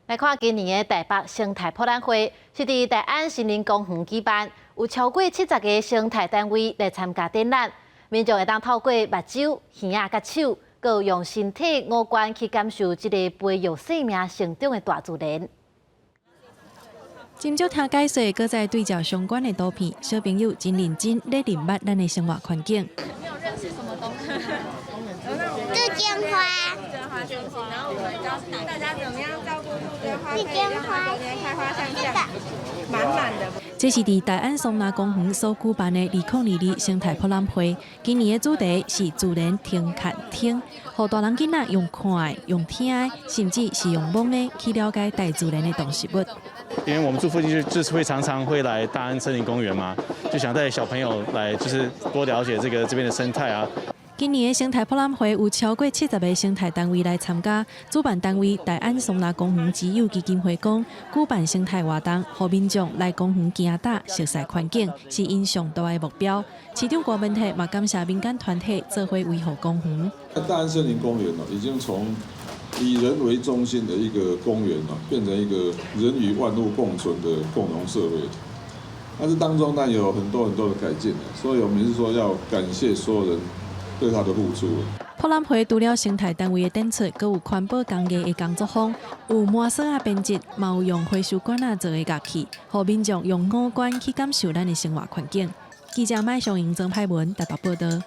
來看今年的台北生態博覽會，是佇大安森林公園舉辦，有超過70個生態單位來參加展覽，民眾會當透過目睭、耳仔佮手，閣有用身體五官去感受這個培育生命成長的大自然。斟酌聽解說，閣再對照相關的圖片，小朋友真認真咧認捌咱的生活環境。你有認識什麼東西？杜鵑花。杜鵑花。然後我們教大家怎麼樣照顧杜鵑花，杜鵑花可以讓它開花像這樣，滿滿的。這是佇大安松林公園所舉辦的2022生態博覽會。今年的主題是自然停看聽，予大人囡仔用看的、用聽的，甚至是用摸的去了解大自然的動植物。因為我們住附近，就是會常常會來大安森林公園嘛，就想帶小朋友來，就是多了解這個這邊的生態啊。今年的生態博覽會有超過70個生態單位來參加。主辦單位大安松林公園之友基金會講，舉辦生態活動，予民眾來公園行踏，熟悉環境，是𪜶上大的目標。市長郭文泰嘛感謝民間團體做伙維護公園。大安森林公園呢，已經從以人為中心的一個公園呢，變成一個人與萬物共存的共融社會。但是當中呢，有很多很多的改進，所以我們是說要感謝所有人對他的付出。博覽會除了生態單位的展出，閣有環保工藝的工作坊，有麻繩仔編織，嘛有用回收管仔做的樂器，予民眾用五官去感受咱的生活環境。記者麥尚瑩、曾派文台北報道。